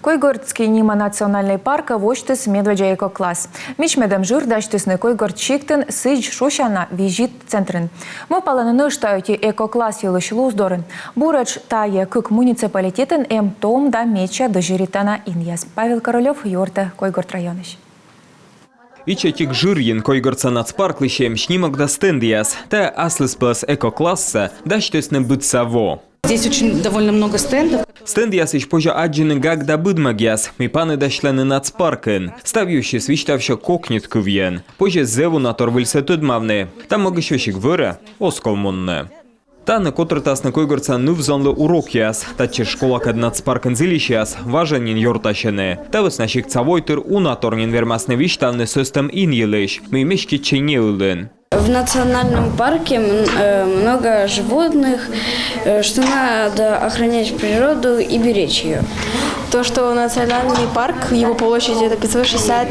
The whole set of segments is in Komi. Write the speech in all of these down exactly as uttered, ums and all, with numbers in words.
Койгородский нима национальный паркӧ восьтіс медводдза экокласс. Мичмедӧм жыр дасьтісны Койгорт сиктын сідз шусяна визит-центрын. Мӧвпалӧны нӧшта ӧти экокласс йылысь Луздорын. Буретш тайӧ кык муниципалитетын эм том да медся дӧзьӧритана инъяс. Павел Королёв юӧртӧ Койгорт районысь. Ичӧтик жырйын Койгортса нацпарклысь эм снимок да стендъяс. Тайӧ аслыспӧлӧс экоклассӧ дасьтісны быдса во. Здесь очень довольно много стендов. Стендъясысь позьӧ аддзыны гаг да быдмӧгъяс, мый паныдасьлӧны нацпаркын. Став йывсьыс висьтавсьӧ кокньыд кывйӧн. Позьӧ зэв уна тор выльсӧ тӧдмавны. Та могысь весиг вӧрӧ оз ков мунны. Тані котыртасны Койгортса ныв-зонлы урокъяс. Татчӧс школакӧд нацпаркын зільысьяс важӧн нин ёртасьӧны. Та вӧсна сиктса войтыр уна тор нин вермасны висьтавны сӧстӧм ин йылысь, мый меститчӧ неылын. В национальном парке м, э, много животных, э, что надо охранять природу и беречь ее. То, что национальный парк, его площадь это пятьсот шестьдесят,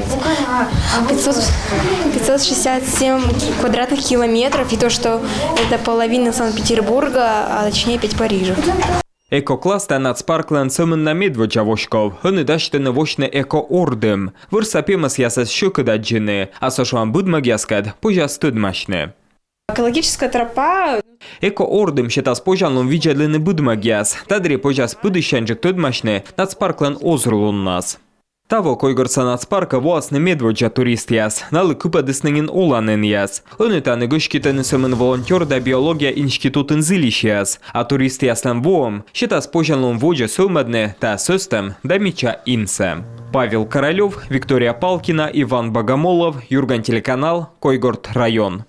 пятьсот, пятьсот шестьдесят семь квадратных километров, и то, что это половина Санкт-Петербурга, а точнее пять Парижа. Экокласс — тайӧ нацпарклӧн сӧмын на медводдза воськов. Ӧні дасьтӧны восьтны эко-ордым. Вӧрса пемӧсъясӧс сьӧкыд аддзыны, а со шуам быдмӧгъяскӧд позяс тӧдмасьны. Экологическая тропа. Эко-ордым сетас позянлун видзӧдлыны быдмӧгъяс. Та дырйи позяс пыдісяньджык тӧдмасьны нацпарклӧн озырлуннас. Таво Койгортса нацпаркӧ воасны медводдза туристъяс. Налы кыпӧдісны нин оланінъяс. Ӧні тані гӧститӧны сӧмын волонтёр да биология институтын зільысьяс. А туристъяслӧн воӧм сетас позянлун водзӧ сӧвмӧдны та сӧстӧм да мича инсӧ. Павел Королёв, Виктория Палкина, Иван Богомолов, «Юрган» телеканал, Койгорт район.